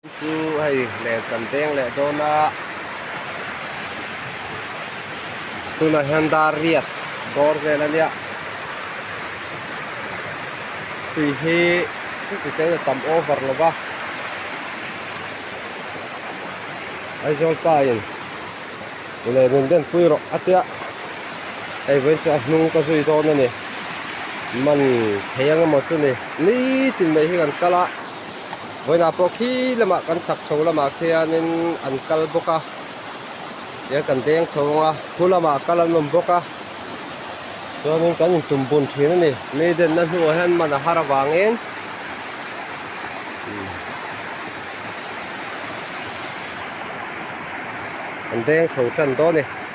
Chu hei len kan deng leh dawn a, tunah hian dar riat bawr vel a nia, tui hi chuti te in a tam over lo va, Aizawl pa in leh min den pui rawh a tia, hei vawiin chu a hnung ka zui dawn a ni, man thei ang emaw chu ni, nitin mai hi kan kal a. Vawiinah pawh khi lamah kan chhak chho lamah khianin an kal bawk a tiang kan deng chho ang a khu lamah kal an awm bawk a chuanin kan intum bun thin a ni mi denna hnuah hian man a har avangin an deng chho tan dawn a ni.